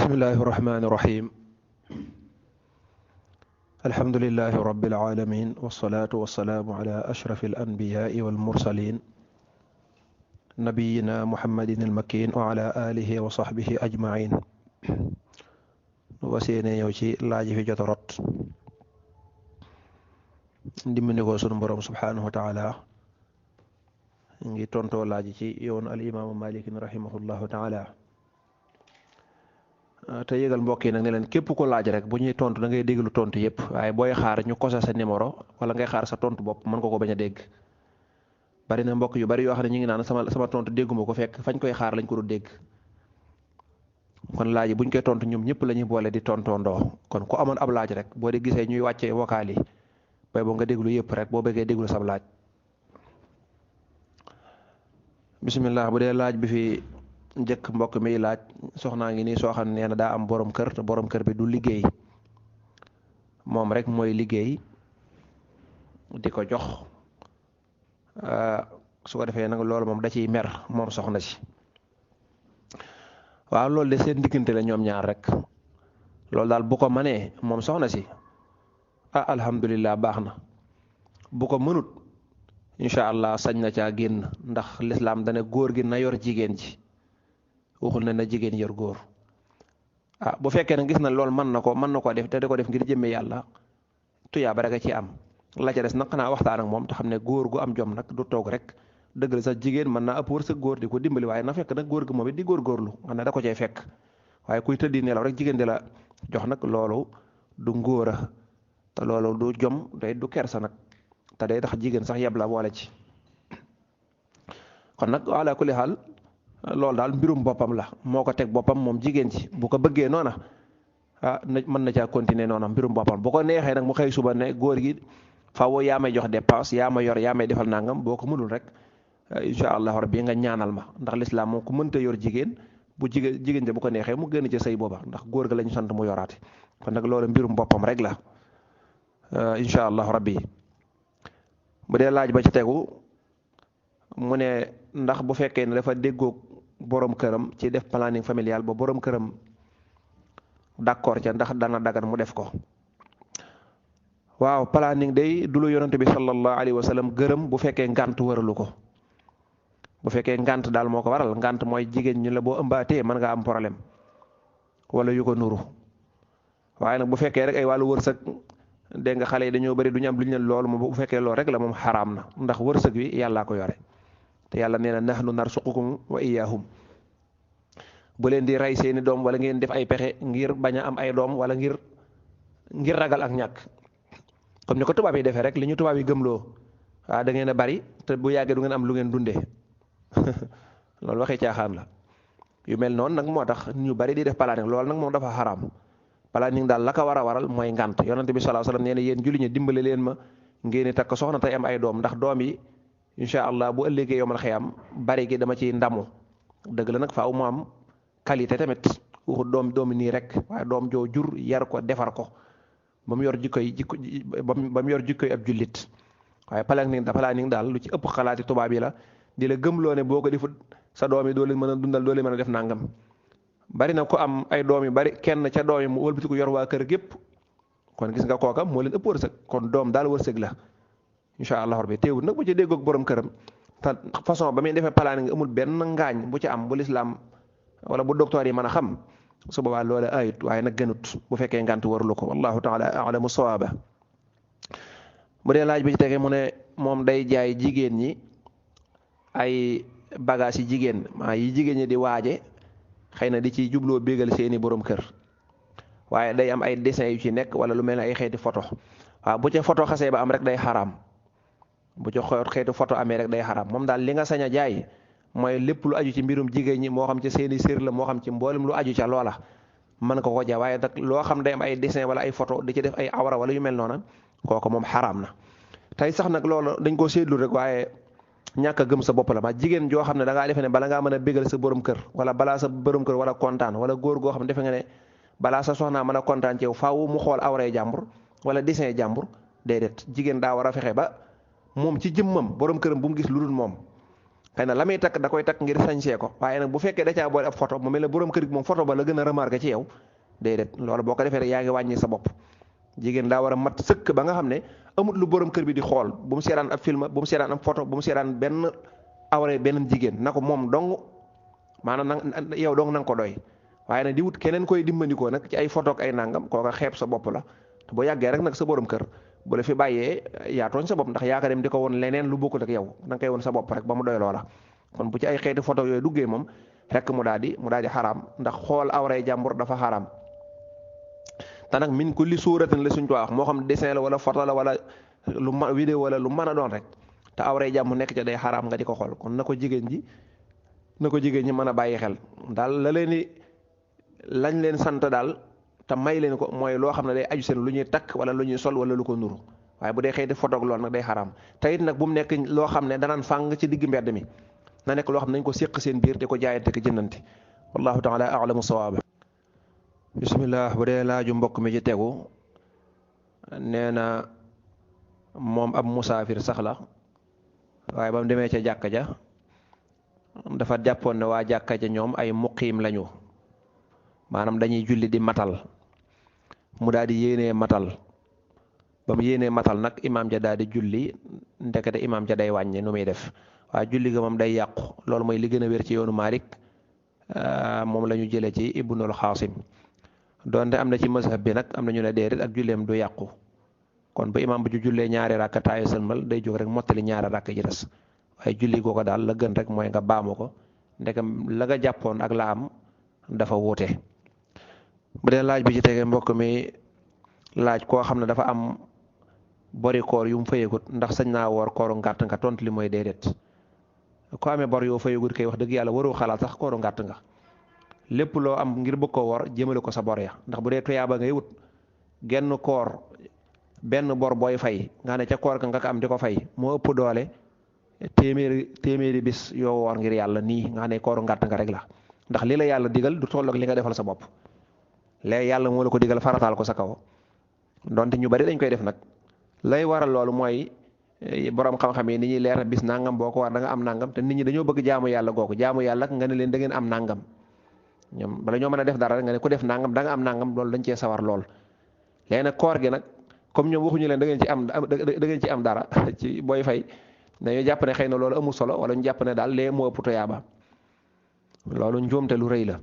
bismillahi irrahmani irrahim alhamdulilahi rabbil alamin wasalaatu wasalaamu ala ashrafi alanbiyaai walmursalin nabiyina muhammadin almakin wa ala alihi wa sahbihi ajmain waseene ñëw ci laaji fi jota rot ndimbali ko sunu borom subhanahu wa taala ngi tontoo laaji ci yoonu al imaamu malikin rahimahullahu taala te yëgal mbokk yi nag ne leen képp ko laaj rek bu ñuy tontu da ngay déglu tontu yëpp waaye booy xaar ñu kosa sa numéro wala ngay xaar sa tontu bopp mën ko bañ a dégg bari na mbokk yu bari yoo xam ne ñu ngi naan sama tontu dégguma ko fekk fañ koy xaar lañ ko du dégg kon laaj yi buñ koy tontu ñoom ñëpp la ñuy boole di tontoondoo kon ku amoon ab laaj rek boo di gisee ñuy wàccee vocal yi bay boo nga déglu yëpp rek boo bëggee déglu sab laaj bismillah. Bu dee laaj bi fi njëkk mbokk mi laaj soxnaa ngi nii soo xam ne nee na daa am borom kër te borom kër bi du liggéey moom rek mooy liggéey di ko jox su ko defee nag loolu moom da ciy mer moom soxna si. waaw loolu de seen diggante la ñoom ñaar rek loolu daal bu ko mënee moom soxna si alhamdulillah baax na bu ko mënut incha allah sañ na caa génn ndax lislaam dana góor gi na yor jigéen ji waxul na jigéen yor góor bu fekkee ne gis na loolu mën na ko def te di ko def ngir jëmme yàlla tuyaaba rek a ci am la ca des nag xanaa waxtaan ak moom te xam ne góor gu am jom nag du toog rek dëgg la sax jigéen mën naa ëpp wërsëg góor di ko dimbali waaye na fekk nag góor gi moom it di góorgóorlu xam ne da ko cay fekk waaye kuy tëddi nelaw rek jigéen di la jox nag loolu du ngóora te loolu du jom day du kersa nag te day tax jigéen sax yeb la boole ci kon nag ala kulli xaal loolu daal mbirum boppam la moo ko teg boppam moom jigéen ci bu ko bëggee noona mën na caa continuer noona mbirum boppam bu ko neexee nag mu xëy suba ne góor gi faaw yaa may jox dépense yaa ma yor yaa may defal nangam boo ko mënul rek incha allah rabbi nga ñaanal ma ndax lislaam moom ku mënta yor jigéen bu jigéen ja bu ko neexee mu génn ci sëy booba ndax góor ga lañu sant mu yoraate kon nag loolu mbirum boppam rek la incha allah rabbi. bu dee laaj ba ci tegu mu ne ndax bu fekkee ne dafa déggoog borom këram ci def planning familial ba borom këram d'accord ca ndax dana dagan mu def ko. waaw planning day du lu yonante bi sallallahu alayhi wa sallam gërëm bu fekkee ngant waralu ko bu fekkee ngant daal moo ko waral ngant mooy jigéen ñu la boo ëmbaatee mën nga am problème wala yu ko nuru waaye nag bu fekkee rek ay wàllu wërsëg dégg nga xale yi dañoo bëri du ñu am lu ñu leen loolu moom bu fekkee loolu rek la moom xaraam na ndax wërsëg wi yàllaa ko yore te yàlla nee na nahnu narsuqukum wa iyyahum bu leen di rey seeni doom wala ngeen def ay pexe ngir bañ a am ay doom wala ngir ragal ak ñàkk comme ni ko tubaab yi defee rek li ñu tubaab yi gëmloo da ngeen a bari te bu yàggee du ngeen am lu ngeen dundee loolu waxee caaxaan la yu mel noonu nag moo tax ñu bari di def planning loolu nag moom dafa xaraam planning daal la ko war a waral mooy ngant yonante bi sallallahu alayhi wasallam nee na yéen julli ñi dimbale leen ma ngeen takk soxna tey am ay doom ndax doom yi incha allah bu ëllëgee yomal xiyam bari gi dama ciy ndamu dëgg la nag faaw mu am qualité tamit waxu doomi nii rek waaye doom joo jur yar ko defar ko ba mu yor jikkoy ab jullit waaye planning daal lu ci ëpp xalaati tubaab yi la di la gëmloo ne boo ko defut sa doom yi doo leen mën a dundal doo leen mën a def nangam bari na ko am ay doom yu bari kenn ca doom yi mu wëlbati ko yor waa kër gépp kon gis nga kooka moo leen ëpp wërsëg kon doom daal wërsëg la incha allah rabbi teewul nag bu ci déggoog borom këram te façon ba muy defee planning amul benn ngaañ bu ci am bu lislaam wala bu docteur yi mën a xam su boobaa loola ayut waaye nag gënut bu fekkee ngant warulu ko wallahu taala alamu sawaaba. bu dee laaj bi ci tege mu ne moom day jaay jigéen ñi ay bagages yi jigéen yi jigéen ñi di waaje xëy na di ci jubloo bégal seeni borom kër waaye day am ay dessin yu ci nekk wala lu mel ne ay xeeti photo waaw bu ca photo xasee ba am rek day xaraam bu ca xeetu photo amee rek day xaraam moom daal li nga sañ a jaay mooy lépp lu aju ci mbirum jigéen ñi moo xam ci seeni sër la moo xam ci mboolem lu aju ca loola mën ko jaay waaye nag loo xam day am ay dessin wala ay photo di ci def ay awra wala yu mel noona kooku moom xaraam na. tey sax nag loolu dañ koo seetlu rek waaye ñàkk a gëm sa bopp la ma jigéen joo xam ne da ngaa defe ne bala ngaa mën a bégal sa borom kër wala balaa sa borom kër wala kontaan wala góor goo xam ne defe nga ne balaa sa soxnaa mën a kontaan ci yow faaw mu xool awray jàmbur wala dessin jàmbur déedéet jigéen daa war a fexe ba moom ci jëmmam borom këram bu mu gis lu dul moom xëy na la muy takk da koy takk ngir sañsee ko waaye nag bu fekkee da caa boole ab photo mu mel ne borom kër gi moom photo ba la gën a remarqué ci yow déedéet loolu boo ko defee rek yaa ngi wàññi sa bopp. jigéen daa war a mat sëkk ba nga xam ne amut lu borom kër bi di xool bu mu seetaan ab film bu mu seetaan ab photo bu mu seetaan benn awre benn jigéen na ko moom dong maanaam na yow dong na nga ko doy waaye nag di wut keneen koy dimbandikoo nag ci ay photo ak ay nangam kooka xeeb sa bopp la te boo yàggee rek nag sa borom kër bu la fi bàyyee yaa tooñ sa bopp ndax yaa ko dem di ko won leneen lu bokkut ak yow da nga koy won sa bopp rek ba mu doy loola. kon bu ci ay xeeti photo yooyu duggee moom rek mu daal di xaraam ndax xool awray jàmbur dafa xaraam te nag min kulli suuratin la suñ ko wax moo xam dessin la wala photo la wala lu ma vidéo wala lu mën a doon rek te awray jàmbur nekk ca day xaraam nga di ko xool kon na ko jigéen ñi mën a bàyyi xel daal lañ leen sant daal te may leen ko mooy loo xam ne day aju seen lu ñuy takk wala lu ñuy sol wala lu ko nuru waaye bu dee xëy di photo lool nag day xaraam te it nag bu mu nekk loo xam ne danaan fàng ci digg mbedd mi na nekk loo xam ne nañ ko séq seen biir di ko jaayante ko jëndante wallahu taala a'lamu sawaaba. bismillah bu dee laaju mbokk mi ci tegu nee na moom ab musaafir sax la waaye ba mu demee ca jàkka ja dafa jàppoon ne waa jàkka ja ñoom ay muqiim lañu maanaam dañuy julli di matal mu daal di yéenee matal ba mu yéenee matal nag imaam ja daal di julli ndekete imaam ja day wàññi nu muy def waaye julli ga moom day yàqu loolu mooy li gën a wér ci yoonu Maalik moom la ñu jëlee ci Ibnul Xaasim donte am na ci mazhab bi nag am na ñu ne déedéet ak julleem du yàqu kon bu imaam bu ju jullee ñaari rakk taayu sëlmal day jóg rek mottali ñaari rakk ji des waaye julli googu daal la gën rek mooy nga baamu ko ndekam la nga jàppoon ak la am dafa wuute. bu dee laaj bi ci tege mbokk mi laaj koo xam ne dafa am bori koor yu mu fayegut ndax sañ naa woor kooru ngàtt nga tontu li mooy déedéet ko amee bor yoo fayegut kay wax dëgg yàlla waroo xalaat sax kooru ngàtt nga lépp loo am ngir bëgg ko woor jëmale ko sa bor ya ndax bu dee tuyaaba ngay wut genn koor benn bor booy fay nga ne ca koor ka nga ko am di ko fay moo ëpp doole téeméeri bis yoo woor ngir yàlla nii nga ne kooru ngàtt nga rek la ndax li la yàlla digal du tolloog li nga defal sa bopp léegi yàlla moo la ko digal farataal ko sa kaw donte ñu bari dañ koy def nag lay waral loolu mooy borom xam-xam yi ni ñuy leer bis nangam boo ko war da nga am nangam te nit ñi dañoo bëgg jaamu yàlla googu jaamu yàlla nga ne leen da ngeen am nangam ñoom bala ñoo mën a def dara nga ne ku def nangam da nga am nangam loolu dañ cee sawar lool. léegi nag koor gi nag comme ñoom waxuñu leen da ngeen ci am dara ci booy fay dañoo jàpp ne xëy na loolu amul solo wala ñu jàpp ne daal lee moo ëpp tuyaaba loolu njuumte lu rëy la.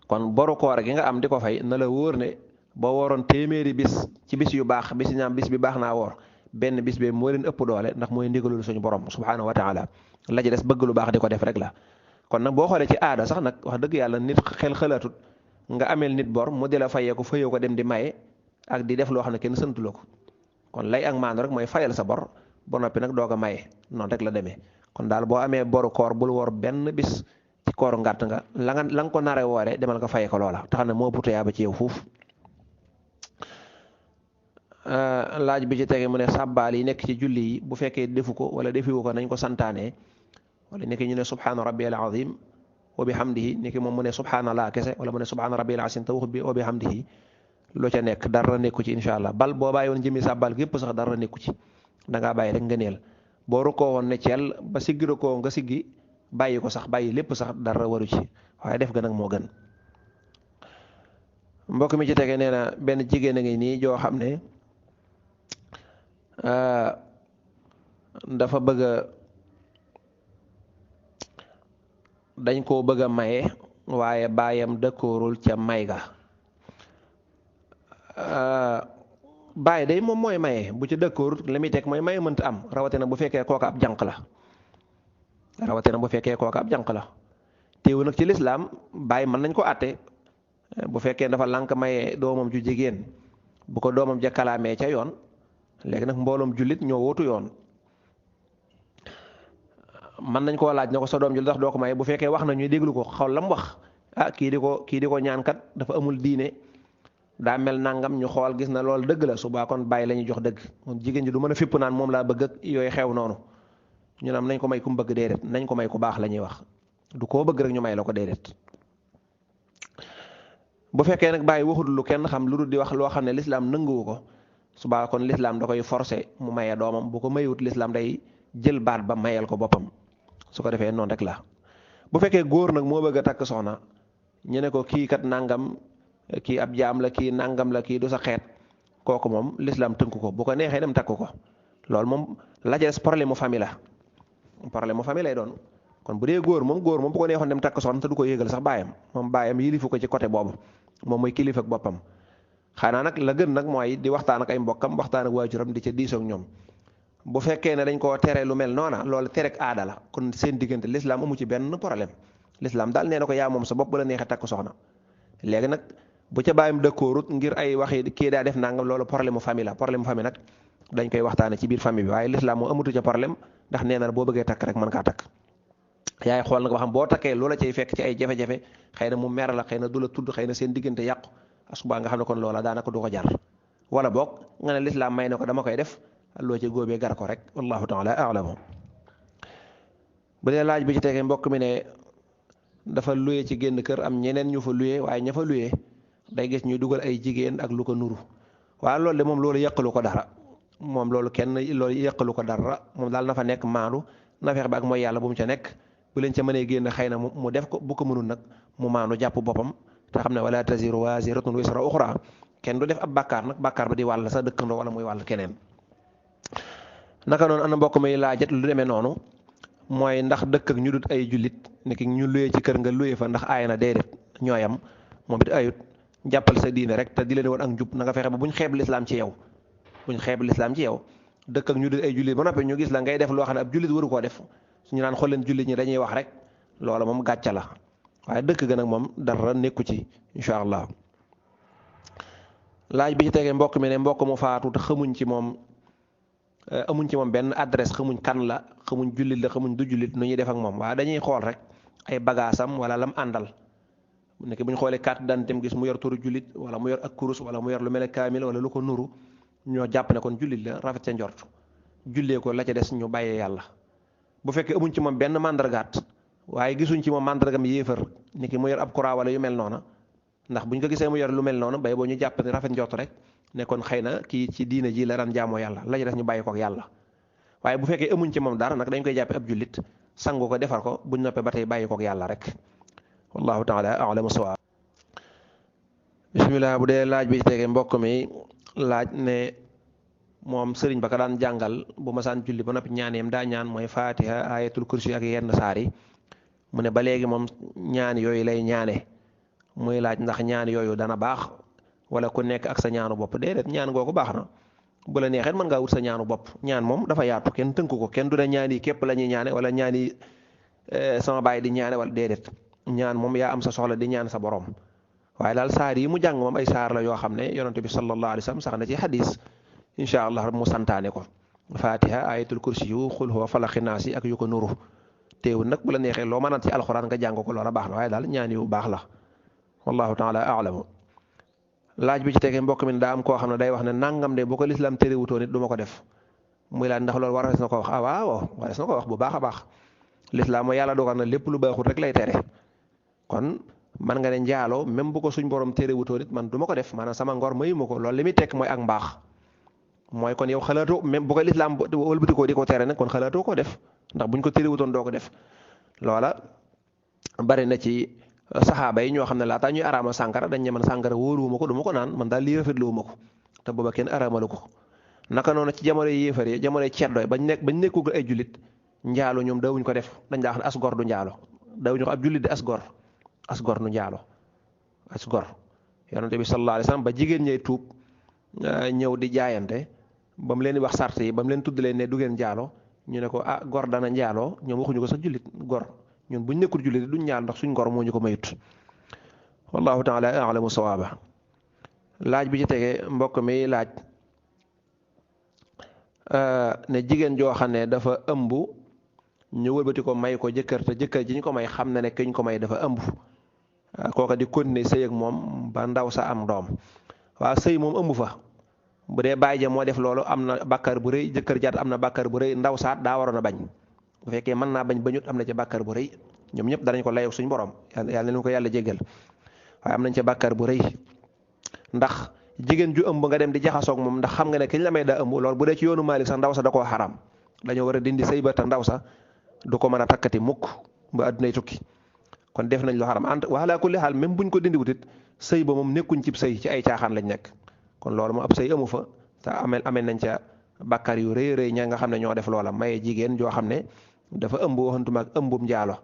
kon boru koor gi nga am di ko fay na la wóor ne boo wooroon téeméeri bis ci bis yu baax bis ñaam bis bi baax naa woor benn bis bi moo leen ëpp doole ndax mooy ndigalul suñu borom subhaanahu wa taala la ci des bëgg lu baax di ko def rek la. kon nag boo xoolee ci aada sax nag wax dëgg yàlla nit xel xalaatut nga ameel nit bor mu di la fayee ko fayoo ko dem di maye ak di def loo xam ne kenn santu la ko kon lay ak maandu rek mooy fayal sa bor ba noppi nag doog a maye noonu rek la demee kon daal boo amee boru koor bul woor benn bis. ci kooru ngàtt nga la nga ko nare woore demal nga faye ko loola tax na moo putu yaa ba ci yow fuuf. laaj bi ci tege mu ne sàbbaal yi nekk ci julli yi bu fekkee defu ko wala defiwu ko nañ ko santaane wala nekk ñu ne subhaana rabbiyal azim wa bihamdihi nekk moom mu ne subhaanallah kese wala mu ne subhaana rabbiyal azim te waxut bi wa bihamdihi lu ca nekk dara nekku ci incha allah bal boo bàyyi woon jëmi sàbbaal gépp sax dara nekku ci da ngaa bàyyi rek nga neel boo rukkoo woon ne ceel ba siggi rukkoo nga siggi bàyyi ko sax bàyyi lépp sax dara waru ci waaye def ga nag moo gën. mbokk mi ci tege nee na benn jigéen a ngi nii joo xam ne dafa bëgg dañ koo bëgg a maye waaye baayam dëkkoorul ca may ga baay day moom mooy maye bu ci dëkkoorul la muy teg mooy maye mënta am rawatina bu fekkee kooka ab jànq la teewu nag ci lislaam baay mën nañ ko àtte bu fekkee dafa lànk maye doomam ju jigéen bu ko doomam ja kalaamee ca yoon léegi nag mbooloom jullit ñoo wootu yoon mën nañ koo laaj ne ko sa doom ju tax doo ko maye bu fekkee wax na ñuy déglu ko xaw lam wax kii di ko ñaan kat dafa amul diine daa mel nangam ñu xool gis na loolu dëgg la subaa kon bàyyi la ñuy jox dëgg kon jigéen ji du mën a fipp naan moom laa bëgg ak yooyu xew noonu ñu naam nañ ko may ku mu bëgg déedéet nañ ko may ku baax la ñuy wax du koo bëgg rek ñu may la ko déedéet. bu fekkee nag bàyyi waxut lu kenn xam lu dul di wax loo xam ne lislaam nanguwu ko subaa kon lislaam da koy forcé mu maye doomam bu ko mayut lislaam day jël baat ba mayal ko boppam su ko defee noonu rek la. bu fekkee góor nag moo bëgg a takk soxna ñu ne ko kii kat nangam kii ab jaam la kii nangam la kii du sa xeet kooku moom l'islam tënk ko bu ko neexee dem takk ko loolu moom la ca des problème mu famille lay doon. kon bu dee góor moom bu ko neexoon dem takk soxna te du ko yëgal sax baayam moom baayam yilifu ko ci côté boobu moom mooy kilifa ak boppam. xanaa nag la gën nag mooy di waxtaan ak ay mbokkam waxtaan ak waajuram di ca diisoo ak ñoom bu fekkee ne dañ koo tere lu mel noona loolu terek aada la kon seen diggante l'islam amu ci benn problème l'islam daal nee na ko yaa moom sa bopp bu la neexee takk soxna. léegi nag bu ca bàyyam dëkkoorut ngir ay waxi kii daa def nangam loolu problème mu famille nag dañ koy waxtaane ci biir famille bi waaye l'islam moo amatu ca problème ndax nee na boo bëggee takk rek mën kaa takk. yaay xool nag ba xam boo takkee loola cay fekk ci ay jafe-jafe xëy na mu mer la xëy na du la tudd xëy na seen diggante yàqu asubaa nga xam ne kon loola daanaka du ko jar wala boog nga ne l'islam may na ko dama koy def loo ci góobee gar ko rek wallahu taala a'lamu. bu dee laaj bi ci tegee mbokk mi ne dafa luye ci génn kër am ñeneen ñu fa luye waaye ña fa luye day gis ñuy dugal ay jigéen ak lu ko nuru waaye loolu de moom loolu yàqalu ko dara moom loolu kenn loolu yàqalu ko dara moom daal na fa nekk maandu na feex ba ak mooy yàlla bu mu ca nekk bu leen ca mënee génn xëy na mu def ko bu ko mënul nag mu maandu jàpp boppam te xam ne wala taziru waziratun wisra uxra kenn du def ab bàkkaar nag bàkkaar ba di wàll sa dëkkandoo wala muy wàll keneen. naka noonu ana mbokk mi laajat lu demee noonu mooy ndax dëkk ak ñu dut ay jullit ni ki ñu luye ci kër nga luye fa ndax aay na déedéet ñooyam moom it ayut jàppal sa diine rek te di leen woon ak njub na nga fexe ba buñ xeeb lislaam ci yow dëkk ak ñu dut ay jullit ba noppi ñu gis la ngay def loo xam ne ab jullit waru koo def suñu naan xool leen jullit ñi dañuy wax rek loola moom gàcca la waaye dëkk ga nag moom dara nekku ci incha allah. laaj bi ci tegee mbokk mi ne mbokk mu faatu te xamuñ ci moom amuñ ci moom benn adresse xamuñ kan la xamuñ jullit la xamuñ du jullit nu ñuy def ak moom waaye dañuy xool rek ay bagaasam wala lam àndal nekk bu ñu xoolee carte d'identité gis mu yor turu jullit wala mu yor ak kurus wala mu yor lu mel ne kaamil wala lu ko nuru ñoo jàpp ne kon jullit la rafet ca njort jullee ko la ca des ñu bàyyee yàlla. bu fekkee amuñ ci moom benn mandargaat waaye gisuñ ci moom mandargam yéefar ni ki mu yor ab kuraa wala yu mel noona ndax buñ ko gisee mu yor lu mel noonu bay boo ñu jàpp ne rafet njort rek ne kon xëy na kii ci diina ji la daan jaamoo yàlla la ca des ñu bàyyi ko ak yàlla. waaye bu fekkee amuñ ci moom dara nag dañ koy jàppe ab jullit sangu ko defar ko buñ noppee ba tey bàyyi ko ak yàlla rek wallahu taala a'lamu sawaab. bismillah bu dee laaj bi ci tegee mbokk mi laaj ne moom sëriñ ba ka daan jàngal bu ma saan julli ba noppi ñaaneem daa ñaan mooy fatiha ayatul kursi ak yenn saar yi mu ne ba léegi moom ñaan yooyu lay ñaane muy laaj ndax ñaan yooyu dana baax wala ku nekk ak sa ñaanu bopp déedéet ñaan googu baax na bu la neexee mën ngaa wut sa ñaanu bopp ñaan moom dafa yaatu kenn tënku ko kenn du ne ñaan yi képp la ñuy ñaane wala ñaan yi sama baay di ñaane wala déedéet ñaan moom yaa am sa soxla di ñaan sa borom waaye daal saar yi mu jàng moom ay saar la yoo xam ne yonent bi sallallahu alayhi wa sallam sax na ci hadis incha allah mu santaane ko fatiha ayatul kursi yu xul huwa falaqi naas yi ak yu ko nuru teewul nag bu la neexee loo mënaat ci alxuraan nga jàng ko loola baax na waaye daal ñaan yu baax la wallahu taala a'lamu. laaj bi ci tegee mbokk mi daa am koo xam ne day wax ne nangam de bu ko lislaam terewutoo nit du ma ko def muy laaj ndax loolu warees na ko wax waaw warees na ko wax bu baax a baax lislaam mooy yàlla dogal na lépp lu baaxul rek lay tere kon man nga ne njaaloo même bu ko suñ borom terewutoo nit man du ma ko def maanaam sama ngor mayu ma ko loolu li muy tekk mooy ak mbaax mooy kon yow xalaatoo même bu ko lislaam wëlbatikoo di ko tere nag kon xalaatoo ko def ndax buñ ko terewutoon doo ko def loola bari na ci saxaaba yi ñoo xam ne laataa ñuy araama sàngara dañ ne man sàngara wóoluwuma ko du ma ko naan man daal lii rafetluwuma ko te booba kenn araamalu ko naka noonu ci jamono yéefar yi jamono ceddooy bañ nekkugul ay jullit njaalo ñoom dawuñ ko def dañ daa wax ne as gor du njaalo dawuñu ko ab jullit di as gor du njaalo as gor yonente bi sallallahu alayhi wasallam ba jigéen ñay tuub ñëw di jaayante ba mu leen di wax sart yi ba mu leen tudd leen ne du ngeen njaalo ñu ne ko ah gor dana njaaloo ñoom waxuñu ko sax jullit gor ñun buñ nekkul jullit duñ ñaal ndax suñ ngor moo ñu ko mayut wallahu taala a'lamu sawaaba. laaj bi ci tege mbokk mi laaj ne jigéen joo xam ne dafa ëmb ñu wëlbati ko may ko jëkkër te jëkkër ji ñu ko may xam na ne kiñ ko may dafa ëmb kooka di continuer sëy ak moom ba ndaw sa am doom waaw sëy moom ëmb fa bu dee bàyyi ja moo def loolu am na bàkkaar bu rëy jëkkër jaat am na bàkkaar bu rëy ndaw saat daa waroon a bañ bu fekkee mën naa bañ bañut am na ca bàkkaar bu rëy ñoom ñëpp danañ ko layoog suñu borom yàlla na leen ko yàlla jéggal waaye am nañ ca bàkkaar bu rëy ndax jigéen ju ëmb nga dem di jaxasoog moom ndax xam nga ne kiñ la may daa ëmb loolu bu dee ci yoonu Maalik sax ndaw sa da koo xaraam dañoo war a dindi sëy ba te ndaw sa du ko mën a takkati mukk ba addunay tukki kon def nañ lu xaram ant wala kulli xaal même buñ ko dindiwut it sëy ba moom nekkuñ cib sëy ci ay caaxaan lañ nekk kon loolu moom ab sëy amu fa te amee nañ ca bàkkaar yu rëy rëy ña nga xam ne ñoo def loola maye jigéen joo xam ne dafa ëmb waxantuma ak ëmbum njaalo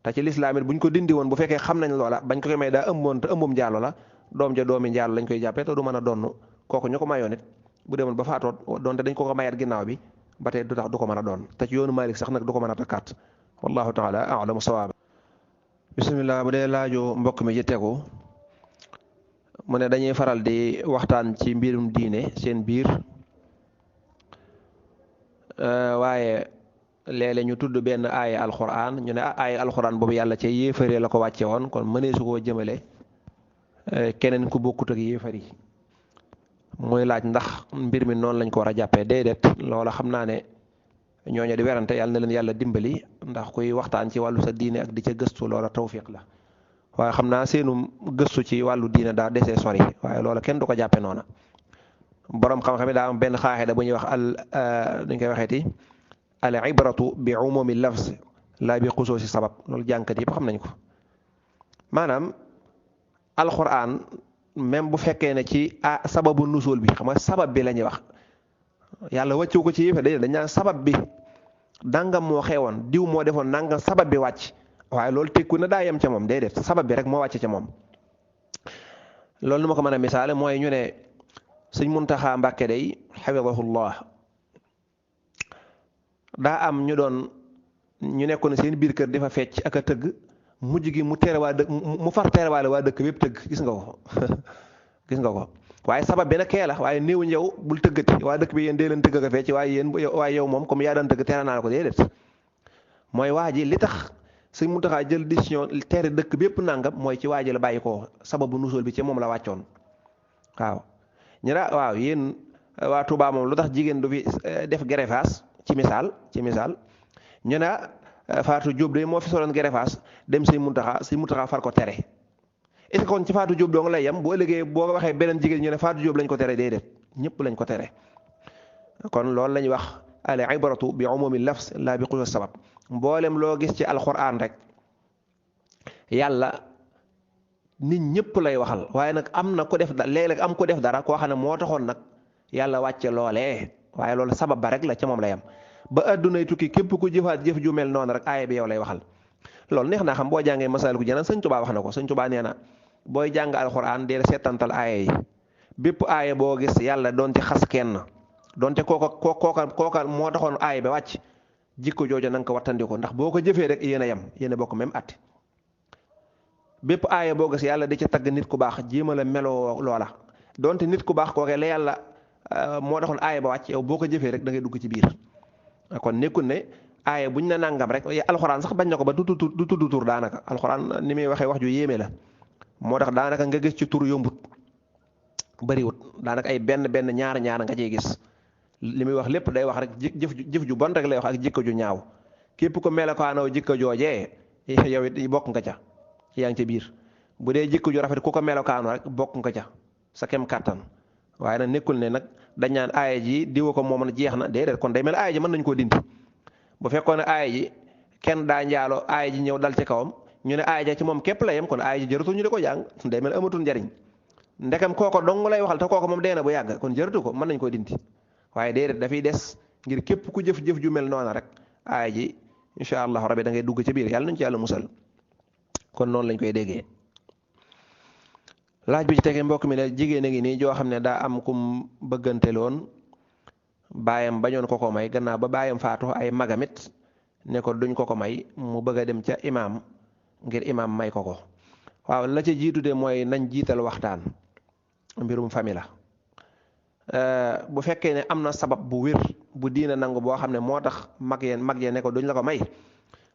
te ci lislaam it buñ ko dindi woon bu fekkee xam nañ loola bañ ko koy may daa ëmboon te ëmbum njaalo la doom ja doomi njaalo lañ koy jàppee te du mën a donn kooku ñu ko mayoon it bu demoon ba faatoot donte dañ ko ko mayaat ginnaaw bi ba tey du tax du ko mën a doon te ci yoonu Maalik sax nag du ko mën a takkaat wallahu taala a'lamu sawaaba bismillah bu dee laaju mbokk mi ci tegu mu ne dañuy faral di waxtaan ci mbirum diine seen biir waaye léeg-léeg ñu tudd benn aaya alxuraan ñu ne aaya alxuraan boobu yàlla ca yéefaree la ko wàcce woon kon mënee su koo jëmale keneen ku bokkut ak yéefar yi muy laaj ndax mbir mi noonu lañ ko war a jàppee déedéet loola xam naa ne ñooñu di werante yàlla na leen yàlla dimbali ndax kuy waxtaan ci wàllu sa diine ak di ca gëstu loola tawfiq la waaye xam naa seenu gëstu ci wàllu diine daa desee sori waaye loola kenn du ko jàppe noona borom xam-xam yi daa am benn xaaxida bu ñuy wax duñ koy waxeeti al ibratu bi umumi lafz la bi xusuusi sabab loolu jànkat yëpp xam nañ ko maanaam alquran même bu fekkee ne ci sababu nusul bi xam nga sabab bi la ñuy wax yàlla wàccu ko ci yëfe dañ naan sabab bi dangam moo xewoon diw moo defoon nangam sabab bi wàcc waaye loolu tekku na daa yem ca moom déedéet sabab bi rek moo wàcc ca moom loolu nu ma ko mën a misaale mooy ñu ne sëñ Muntaxa Mbàkke day xafidahullah daa am ñu nekkoon seen biir kër di fa fecc ak a tëgg mujj gi mu far terewaale waa dëkk bépp tëgg gis nga ko gis nga ko waaye sabab bi nag kee la waaye néewuñ yow bul tëggati waa dëkk bi yéen dee leen tëgg ak fecc waaye yow moom comme yaa daan tëgg tere naa la ko déedéet mooy waa ji li tax sëñ Muntaxa jël décision tere dëkk bépp nangam mooy ci waa ji la bàyyi ko sababu nusul bi ci moom la wàccoon waaw ñu ne waaw yéen waa Touba moom lu tax jigéen du fi def gerefaas ci misaal ñu ne Fatou Diop de moo fi soloon gerefaas dem sëñ Muntaxa far ko tere est-ce que kon ci Fatou Diop dong lay yem boo ëllëgee boo waxee beneen jigéen ñu ne Fatou Diop lañ ko tere déedéet ñëpp lañ ko tere kon loolu la ñuy wax al ibratu bi umumi lafz la bi xusuus sabab mboolem loo gis ci alquran rek yàlla nit ñëpp lay waxal waaye nag am na ko def léeg-léeg am ko def dara koo xam ne moo taxoon nag yàlla wàcce loolee waaye loolu sabab ba rek la ca moom la yem ba addunay tukki képp ku jëfaat jëf ju mel noonu rek aaya bi yow lay waxal loolu neex naa xam boo jàngee Masaalikul Jinaan sëñ Tuubaa wax na ko sëñ Tuubaa nee na booy jàng alxuraan dee seetantal aaya yi bépp aaya boo gis yàlla doon ci xas kenn donte kooka moo taxoon aaya ba wàcc jikko jooju na nga ko wattandiko ndax boo ko jëfee rek yéen a yem yéen a bokk même at bépp aaya boo gis yàlla di ca tagg nit ku baax jéema la meloo loola donte nit ku baax kookee la yàlla moo taxoon aaya ba wàcc yow boo ko jëfee rek da ngay dugg ci biir kon nekkul ne aaya buñ na nangam rek alxuraan sax bañ na ko ba du tudd tur daanaka alxuraan ni muy waxee wax ju yéeme la moo tax daanaka nga gis ci tur yombut bariwut daanaka ay benn ñaar nga cey gis li muy wax lépp day wax rek jëf ju bon rek lay wax ak jikko ju ñaaw képp ko melokaanoo jikko joojee yow it bokk nga ca yaa ngi ca biir bu dee jikko ju rafet ku ko melokaanoo rek bokk nga ca sa kem kàttan waaye nag nekkul ne nag dañ naan aaya ji diwa ko moom na jeex na déedéet kon day mel aaya ji mën nañu koo dindi bu fekkoon ne aaya ji kenn daa njaaloo aaya ji ñëw dal ci kawam ñu ne aaya ja ci moom képp la yem kon aaya ji jërutul ñu di ko jàng day mel amatul njariñ ndekam kooko dong lay waxal te kooko moom dee na bu yàgg kon jërëtu ko mën nañ koo dindi waaye déedéet dafay des ngir képp ku jëf-jëf ju mel noona rek aaya ji incha allah rabbi da ngay dugg ci biir yàlla nañ ci yàlla musal kon noonu lañ koy déggee laaj bi ci tege mbokk mi ne jigéen a ngi nii joo xam ne daa am kum bëgganteloon baayam bañoon ko may gannaaw ba baayam faatu ay magamit ne ko duñ ko may mu bëgg a dem ca imaam ngir imaam may ko waaw la ca jiitu de mooy nañ jiital waxtaan mbirum famille la bu fekkee ne am na sabab bu wér bu diina nangu boo xam ne moo tax mag yee ne ko duñ la ko may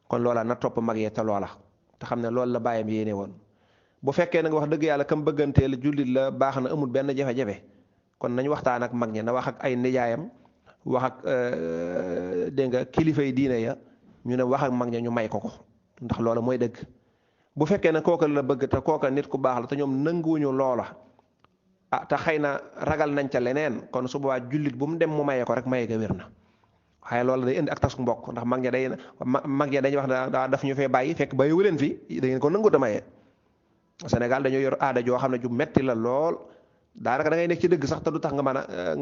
kon loola na topp mag yee te loola te xam ne loolu la baayam yéene woon bu fekkee nag wax dëgg yàlla kam bëgganteel jullit la baax na amul benn jafe-jafe kon nañ waxtaan ak mag ñi na wax ak ay nijaayam wax ak dégg nga kilifa yi diine ya ñu ne wax ak mag ña ñu may ko ndax loola mooy dëgg bu fekkee ne kooka la bëgg te kooka nit ku baax la te ñoom nanguwuñu loola te xëy na ragal nañ ca leneen kon su boobaa jullit bu mu dem mu maye ko rek maye ga wér na waaye loolu day indi ak tas mbokk ndax mag ña dañuy wax daa daf ñu fee bàyyi fekk bàyyiwu leen fi da ngeen ko nangut a maye. Sénégal dañoo yor aada joo xam ne ju metti la lool daanaka da ngay nekk ci dëgg sax te du tax nga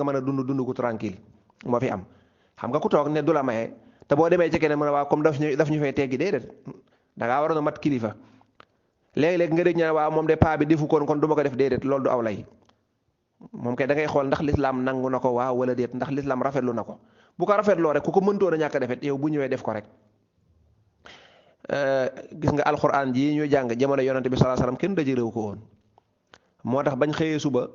mën a dund gu tranquille moo fi am. xam nga ku toog ne du la maye te boo demee ci keneen mën a waaw comme daf ñu fay teggi déedéet da ngaa waroon a mat kilifa léegi-léegi nga dégg ñaan waaw moom de paa bi defu kon du ma ko def déedéet loolu du aw lay moom kay da ngay xool ndax lislaam nangu na ko waaw wala déet ndax lislaam rafetlu na ko bu ko rafetloo rek ku ko mëntoon a ñàkk a defet yow bu ñëwee def ko rek. gis nga alxuraan ji ñuy jàng jamono yonante bi sallallahu alayhi wasallam kenn dajalewu ko woon moo tax bañ xëyee suba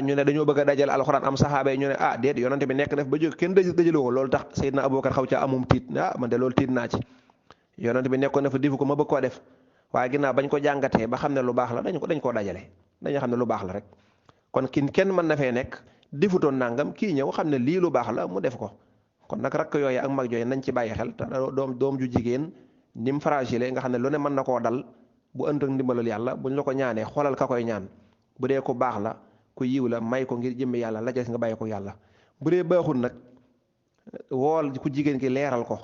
ñu ne dañoo bëgg a dajale alxuraan am saxaaba yi ñu ne déet yonante bi nekk def ba jóg kenn dajalewu ko loolu tax Seydina Abubakar xaw ca amum tiit man de loolu tiit naa ci yonante bi nekkoon na fa difu ko ma bëgg koo def waaye ginnaaw bañ ko jàngatee ba xam ne lu baax la dañ koo dajale dañu xam ne lu baax la rek kon kenn mën na fee nekk difutoon nangam kii ñëw xam ne lii lu baax la mu def ko kon nag rakk yooyu ak mag yooyu nañ ci bàyyi xel te doom ju jigéen ni mu fragile nga xam ne lu ne mën na koo dal bu ënt ak ndimbalal yàlla buñ la ko ñaanee xoolal ka koy ñaan bu dee ku baax la ku yiw la may ko ngir jëmmi yàlla la des nga bàyyi ko yàlla bu dee baaxul nag wool ku jigéen ki leeral ko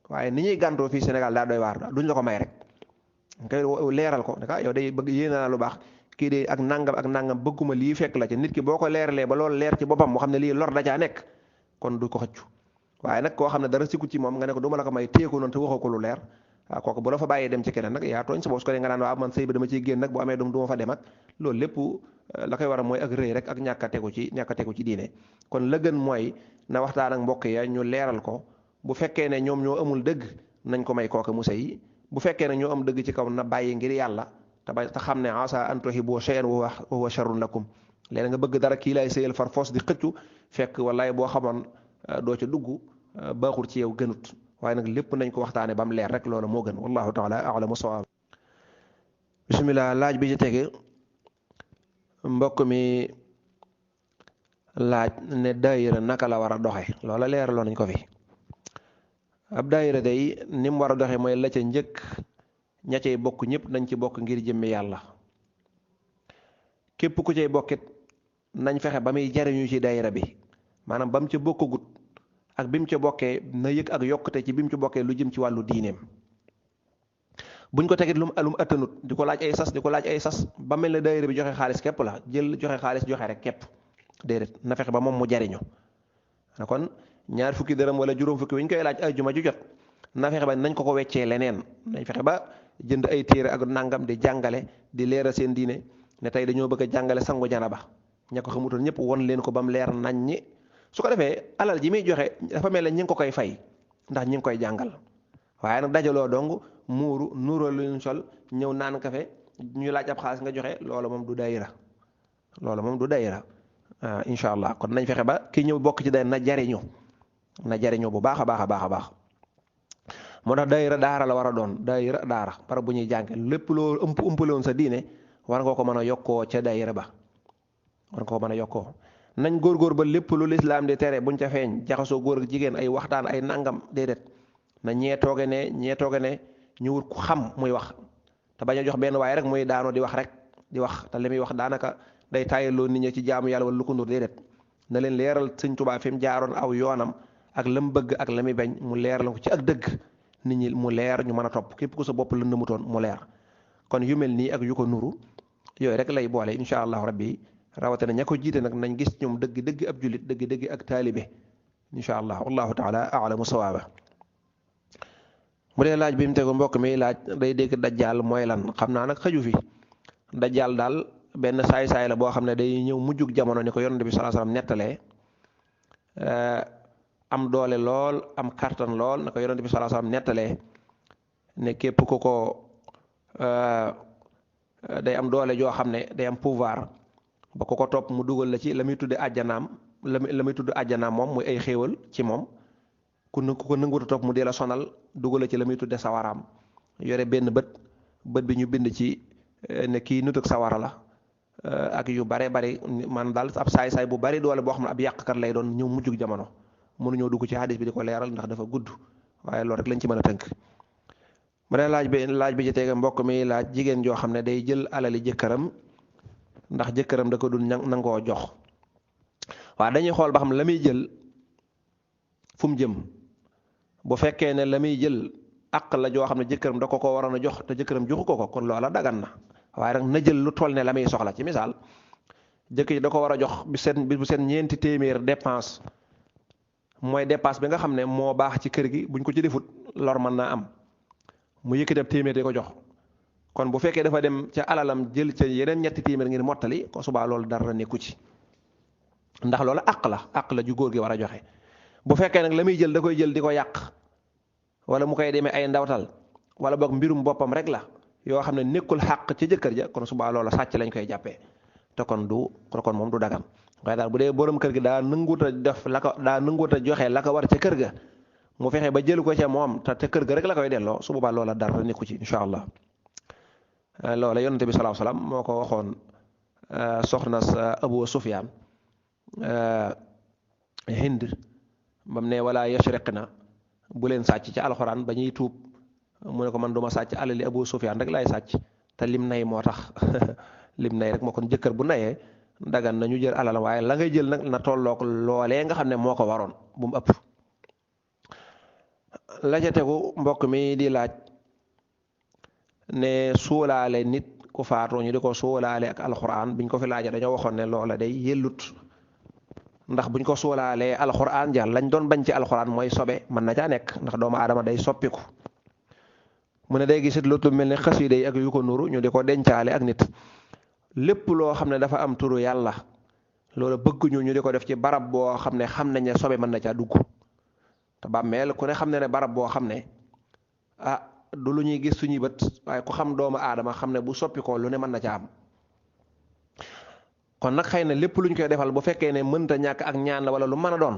waaye ni ñuy gàntoo fii Sénégal daa doy waar duñ la ko may rek ngay leeral ko naka yow day bëgg yéene naa lu baax kii de ak nangam bëgguma lii fekk la ci nit ki boo ko leeralee ba loolu leer ci boppam moo xam ne lii lor dajaa nekk kon du ko xëccu waaye nag koo xam ne dara sikku ci moom nga ne ko du ma la ko may téye ko noonu te waxoo ko lu leer kooku bu la fa bàyyee dem ci keneen nag yaa tooñ sa bopp su ko dee nga naan waaw man sëy ba dama ciy génn nag bu amee doom du ma fa dem ak loolu lépp la koy waral mooy ak rëy rek ak ñàkk a tegu ci diine kon la gën mooy na waxtaan ak mbokk ya ñu leeral ko bu fekkee ne ñoom ñoo amul dëgg nañ ko may kooka mu sëy bu fekkee ne ñoo am dëgg ci kaw na bàyyi ngir yàlla te xam ne asa an tuhibbu shay'an wa huwa sharrun lakum léegi nga bëgg dara kii lay sëyal far foos di xëccu fekk wallaay boo xamoon doo ca dugg baaxul ci yow gënut waaye nag lépp nañ ko waxtaane ba mu leer rek loolu moo gën wallahu taala a'lamu sawaab bismillah laaj bi ci tege mbokk mi laaj ne daayira naka la war a doxe loola leeraloo nañ ko fi ab daayira day ni mu war a doxe mooy la ca njëkk ña cay bokk ñëpp nañ ci bokk ngir jëmmi yàlla képp ku cay bokkit nañ fexe ba muy jariñu ci daayira bi maanaam ba mu ca bokkagut ak bi mu ca bokkee na yëg ak yokkute ci bi mu ci bokkee lu jëm ci wàllu diineem buñ ko tegit lu mu attanut di ko laaj ay sas ba mel ne daayira bi joxe xaalis képp la jël joxe xaalis joxe rek képp déedéet na fexe ba moom mu jariñu kon ñaar fukki dërëm wala juróom fukki wi ñu koy laaj ajjuma ju jot na fexe ba nañ ko weccee leneen nañ fexe ba jënd ay téere ak nangam di jàngale di leeral seen diine ne tey dañoo bëgg a jàngale sangu janaba ña ko xamutoon ñëpp won leen ko ba mu leer nañ ñi su ko defee alal ji muy joxe dafa mel ne ñi ngi ko koy fay ndax ñi ngi koy jàngal waaye nag dajaloo dong muuru nuuroo luñ sol ñëw naan kafe ñu laaj ab xaalis nga joxe loolu moom du daayira incha allah kon nañ fexe ba ki ñëw bokk ci day na jariñu bu baax a baax moo tax daayira daara la war a doon daayira daara para bu ñuy jànge lépp loo ëmpale woon sa diine war nga ko mën a yokkoo ca daayira ba war nga ko mën a yokkoo nañ góorgóor ba lépp lu lislaam di tere buñ ca feeñ jaxasoo góor ak jigéen ay waxtaan ay nangam déedéet na ñee tooge ne ñu wut ku xam muy wax te bañ a jox benn waaye rek muy daanoo di wax te li muy wax daanaka day taayaloo nit ñi ci jaamu yàlla wala lu ko ndur déedéet na leen leeral sëñ Tuubaa fi mu jaaroon aw yoonam ak la mu bëgg ak la muy bañ mu leeral ko ci ak dëgg nit ñi mu leer ñu mën a topp képp ku sa bopp la nëmutoon mu leer kon yu mel nii ak yu ko nuru yooyu rek lay boole incha allahu rabbi rawatina ña ko jiite nag nañ gis ñoom dëgg ab jullit dëgg ak taalibe incha allah wallahu taala a'lamu sawaaba mu dee laaj bi mu tegu mbokk mi laaj day dégg dajjaal mooy lan xam naa nag xëju fi dajjaal daal benn saay-saay la boo xam ne day ñëw mujjug jamono ni ko yonent bi sallallahu alayhi wasallam nettalee am doole lool am kartan lool na ko yonent bi sallallahu alayhi wasallam nettalee ne képp ku ko day am doole joo xam ne day am pouvoir ba ku ko topp mu dugal la ci la muy tudde àjjanaam la muy tudd àjjanaam moom muy ay xéewal ci moom ku ko nanguwut a topp mu dee la sonal dugal la ci la muy tudde sawaraam yore benn bët bi ñu bind ci ne kii nut ak sawara la ak yu bare bari man daal ab saay-saay bu bari doole boo xam ne ab yàqkat lay doon ñëw mujjug jamono mënuñoo dugg ci hadis bi di ko leeral ndax dafa gudd waaye loolu rek lañ ci mën a tënk mu ne laaj bi ci tege mbokk mi laaj jigéen joo xam ne day jël alali jëkkëram ndax jëkkëram da ko dul nangoo jox waaw dañuy xool ba xam la muy jël fu mu jëm bu fekkee ne la muy jël àq la joo xam ne jëkkëram da ko waroon a jox te jëkkëram joxu ko kon loola dagan na waaye nag na jël lu toll ne la muy soxla ci misaal jëkkër ji da ko war a jox bis bu seen ñeenti téeméer dépense mooy dépense bi nga xam ne moo baax ci kër gi buñ ko ci defut lor mën naa am mu yëkkati ab téeméer di ko jox kon bu fekkee dafa dem ca alalam jël ca yeneen ñetti téeméer ngir mottali ko subaa loolu dara nekku ci ndax loolu àq la ju góor gi war a joxe bu fekkee nag la muy jël da koy jël di ko yàq wala mu koy demee ay ndawtal wala boog mbirum boppam rek la yoo xam ne nekkul xàq ci jëkkër ja kon subaa loola sàcc lañ koy jàppee te kon moom du dagan waaye daal bu dee borom kër gi daa nanguut a joxe la ko war ca kër ga mu fexe ba jël ko ca moom te kër ga rek la koy delloo su boobaa loola dara nekku ci incha allah loola yonente bi sallallahu alayhi wasallam moo ko waxoon soxna sa Abu Sufyaan Hind bam ne wala yashriqna bu leen sàcc ci alxuraan ba ñuy tuub mu ne ko man duma sàcc alali Abu Sufyaan rek laay sàcc te lim nay moo tax lim nay rek moo kon jëkkër bu nayee dagan na ñu jël alal waaye la ngay jël nag na tollook loolee nga xam ne moo ko waroon bu mu ëpp la ca tegu mbokk mi di laaj ne suulaale nit ku faatoo ñu di ko suulaale ak alxuraan biñ ko fi laaja dañoo waxoon ne loola day yellut ndax buñ ko suulaalee alxuraan ja lañ doon bañ ci alxuraan mooy sobe mën na caa nekk ndax doomu aadama day soppiku mu ne day gisit lu mel ne xasida yi ak yu ko nuru ñu di ko dencaale ak nit lépp loo xam ne dafa am turu yàlla loolu bëgguñu ñu di ko def ci barab boo xam ne xam nañ ne sobe mën na caa dugg te bàmmeel ku ne xam ne barab boo xam ne du lu ñuy gis suñuy bët waaye ku xam doomu aadama xam ne bu soppikoo lu ne mën na ca am kon nag xëy na lépp luñ koy defal bu fekkee ne mënta ñàkk ak ñaan la wala lu mën a doon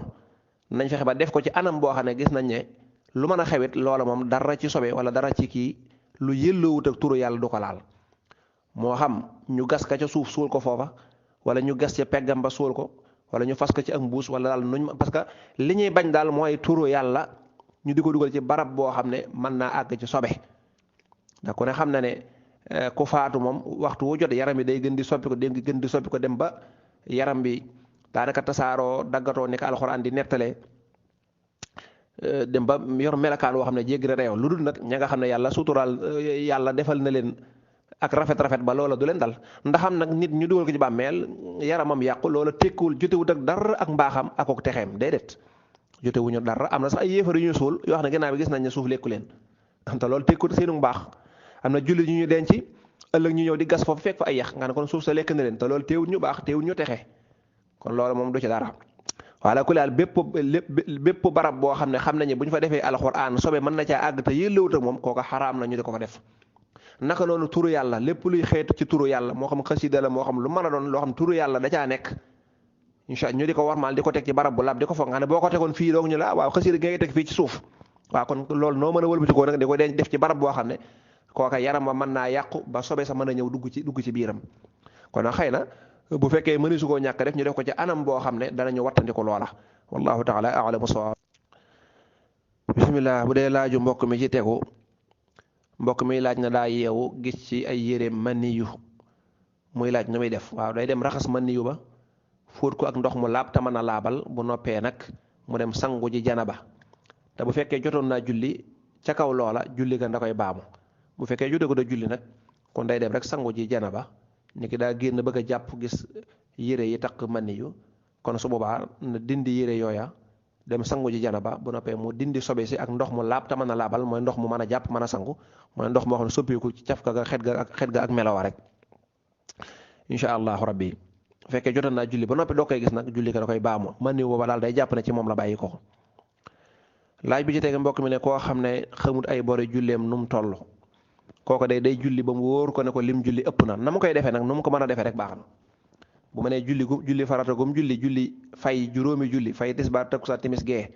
nañ fexe ba def ko ci anam boo xam ne gis nañ ne lu mën a xewit loola moom dara ci sobe wala dara ci kii lu yëlloowut ak turu yàlla du ko laal moo xam ñu gas ka ca suuf suul ko foofa wala ñu gas ca peggam ba suul ko wala ñu fas ko ci ak mbuus wala daal nuñ parce que li ñuy bañ daal mooy turu yàlla ñu di ko dugal ci barab boo xam ne mën naa àgg ci sobe ndax ku ne xam na ne ku faatu moom waxtu wu jot yaram bi day gën di soppi ko dem ba yaram bi daanaka tasaaroo daggatoo ni ko alxuraan di nettalee dem ba yor melakaan woo xam ne jéggi na réew lu dul nag ña nga xam ne yàlla suturaal yàlla defal na leen ak rafet ba loola du leen dal ndaxam nag nit ñu dugal ko ci bàmmeel yaramam yàqu loola tekkuwul jotewut ak dara ak mbaaxam ak ak texeem déedéet jotewuñu dara am na sax ay yéefar yu ñu suul yoo xam ne gannaaw bi gis nañ ne suuf lekku leen te loolu tekkut seenu mbaax am na jullit ñu denc ëllëg ñu ñëw di gas foofu fekk fa ay yax nga ne kon suuf sa lekk na leen te loolu teewut ñu baax teewut ñu texe kon loolu moom du ci dara wala ku laal bépp barab boo xam ne xam nañu bu ñu fa defee alxuraan sobe mën na caa àgg te yëllawut ak moom kooka xaraam na ñu di ko fa def naka noonu turu yàlla lépp luy xeetu ci turu yàlla moo xam xasida la moo xam lu mën a doon loo xam turu yàlla da caa nekk incha ñu di ko warmaal di ko teg ci barab bu lab di ko foog nga ne boo ko tegoon fii doog ñu la waaw xasida gi ngay teg fii ci suuf waaw kon loolu noo mën a wëlbatikoo nag di ko def ci barab boo xam ne kooka yaram ba mën naa yàqu ba sobe sa mën a ñëw dugg ci biiram kon nag xëy na bu fekkee mëni su koo ñàkk def ñu def ko ci anam boo xam ne danañu wattandiku loola wallahu taala a'lamu sawaab bismillah bu dee laaju mbokk mi ci tegu mbokk mi laaj na daa yeewu gis ci ay yére maniyu muy laaj nu muy def waaw day dem raxas maniyu ba fóot ko ak ndox mu laab te mën a laabal bu noppee nag mu dem sangu ji janaba te bu fekkee jotoon naa julli ca kaw loola julli ga da koy baamu bu fekkee jote ko da julli nag kon day dem rek sangu ji janaba ni ki daa génn bëgg a jàpp gis yére yi takk maniyu kon su boobaa na dindi yére yooya dem sangu ji janaba bu noppee mu dindi sobe si ak ndox mu laab te mën a laabal mooy ndox mu mën a jàpp mën a sangu mooy ndox moo xam ne soppiku ci caf ga xet ga ak melowa rek incha allahu rabbi bu fekkee jotoon naa julli ba noppi doo koy gis nag julli ka da koy baamu maniyu booba daal day jàpp ne ci moom la bàyyi ko laaj bi ci tege mbokk mi ne koo xam ne xamut ay bori julleem nu mu toll kooko day julli ba mu wóor ko ne ko lim julli ëpp na mu koy defee nag nu mu ko mën a defee rek baax na bu ma nee julli farata gum julli fay juróomi julli fay tisbaar takkusaan timis gee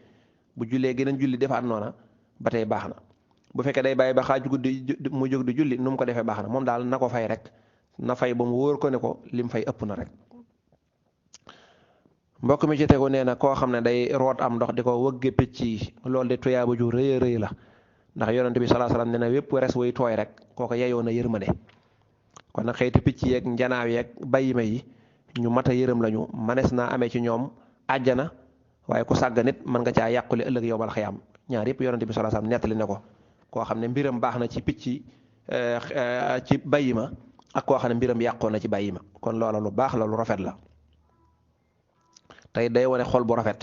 bu jullee geneen julli defaat noona ba tey baax na bu fekkee day bàyyi ba xaaju guddi mu jóg di julli nu mu ko defee baax na moom daal na ko fay rek na fay ba mu wóor ko ne ko lim fay ëpp na rek mbokk mi ci tegu nee na koo xam ne day root am ndox di ko wëgge picc yi loolu de tuyaaba ju rëy a rëy la ndax yonent bi sallallahu alayhi wasallam nee na wépp res wuy tooy rek kooko yeyoo na yërmande kon nag xeeti picc yeeg njanaaw yeeg bayima yi ñu mat a yërëm lañu manees naa amee ci ñoom àjjana waaye ku sàgga nit mën nga caa yàqule ëllëg yowmal xiyaam ñaar yëpp yonente bi sallallahu alayhi wasallam nettali ne ko koo xam ne mbiram baax na ci picc ci bàyyi ma ak koo xam ne mbiram yàqoon na ci bàyyi ma kon loola lu baax la lu rafet la tey day wane xol bu rafet.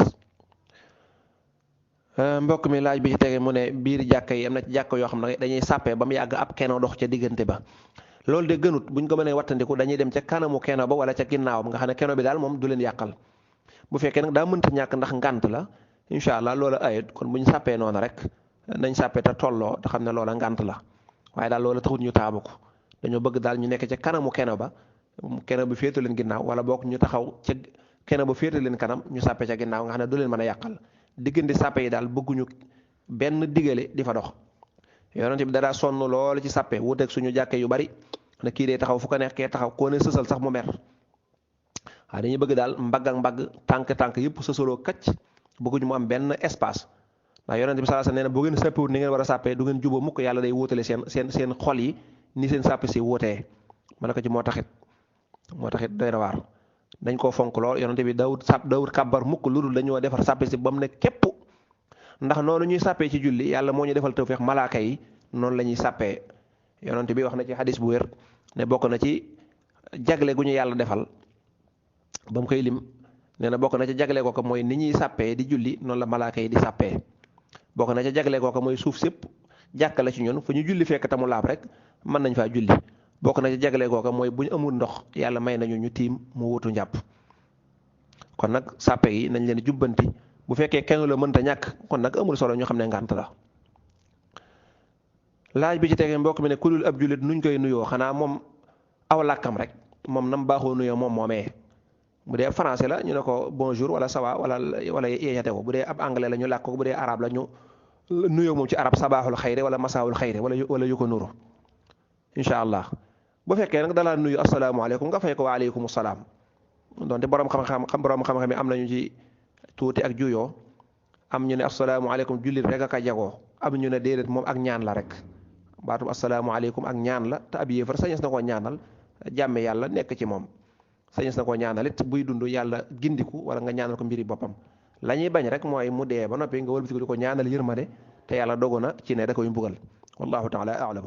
mbokk mi laaj bi ci tege mu ne biir jàkka yi am na ci jàkka yoo xam ne dañuy sàppee ba mu yàgg ab keno dox ca diggante ba loolu de gënut buñ ko mënee wattandiku dañuy dem ca kanamu keno ba wala ca ginnaawam nga xam ne keno bi daal moom du leen yàqal bu fekkee nag daa mënta ñàkk ndax ngànt la incha allah loola ayut kon buñ sàppee noonu rek nañ sàppee te tolloo te xam ne loola ngànt la waaye daal loola taxut ñu taamu ko dañoo bëgg daal ñu nekk ca kanamu keno ba keno bi féetu leen ginnaaw wala boog ñu taxaw ca keno ba féetu leen kanam ñu sàppee ca ginnaaw nga xam ne du leen mën a yàqal diggante sàppe yi daal bëgguñu benn digale di fa dox yonent bi daa sonn loolu ci sàppe wuuteeg suñu jàkke yu bari ne kii dee taxaw fu ko neex kee taxaw koo ne sësal sax mu mer waaye dañuy bëgg daal mbagg ak mbagg tànk yëpp sësaloo kacc bëgguñu mu am benn espace ndax yonent bi sallallahu alayhi wasallam nee na boo ngeen sàppewut ni ngeen war a sàppee du ngeen jubóo mukk yàlla day wuutale seen xol yi ni seen sàppe si wuutee ma ne ko ci moo taxit doy na waar dañ koo fonk lool yonente bi daawut kàbbar mukk lu dul dañoo defar sàppe si ba mu ne képp ndax noonu ñuy sàppee ci julli yàlla moo ñu defal tawfeex malaaka yi noonu la ñuy sàppee yonente bi wax na ci xadis bu wér ne bokk na ci jagle gu ñu yàlla defal ba mu koy lim nee na bokk na ci jagle kooka mooy ni ñuy sàppee di julli noonu la malaaka yi di sàppee bokk na ca jagle kooka mooy suuf sépp jàkka la ci ñun fu ñu julli fekk tamu laab rek mën nañ faa julli bokk na ci jagle kooka mooy bu ñu amul ndox yàlla may nañu ñu tiim mu wutu njàpp kon nag sàppe yi nañ leen jubbanti bu fekkee kenn la mënta ñàkk kon nag amul solo ñu xam ne ngànt la. laaj bi ci tege mbokk mi ne ku dul ab jullit nuñ koy nuyoo xanaa moom aw làkkam rek moom nam baaxoo nuyoo moom moomee bu dee français la ñu ne ko bonjour wala ça va wala yeeyate ko bu dee ab anglais la ñu làkk ko bu dee arabe la ñu nuyoo moom ci arab sabaaxul xayre wala masaawul xayre wala yu ko nuru incha allah. bu fekkee nag dalaa nuyu asalaamaaleykum nga fay ko waaleykum salaam donte borom xam-xam yi am nañu ci tuuti ak juyoo am ñu ne asalaamaaleykum jullit rek aka jagoo am ñu ne déedéet moom ak ñaan la rek baatub asalaamaaleykum ak ñaan la te ab yéefar sañes na koo ñaanal jàmme yàlla nekk ci moom sañes na koo ñaanal it buy dund yàlla gindiku wala nga ñaanal ko mbiri boppam la ñuy bañ rek mooy mu dee ba noppi nga wëlbatiku di ko ñaanal yërmande te yàlla dogu na ci ne da koy mbugal wallahu taala a'lam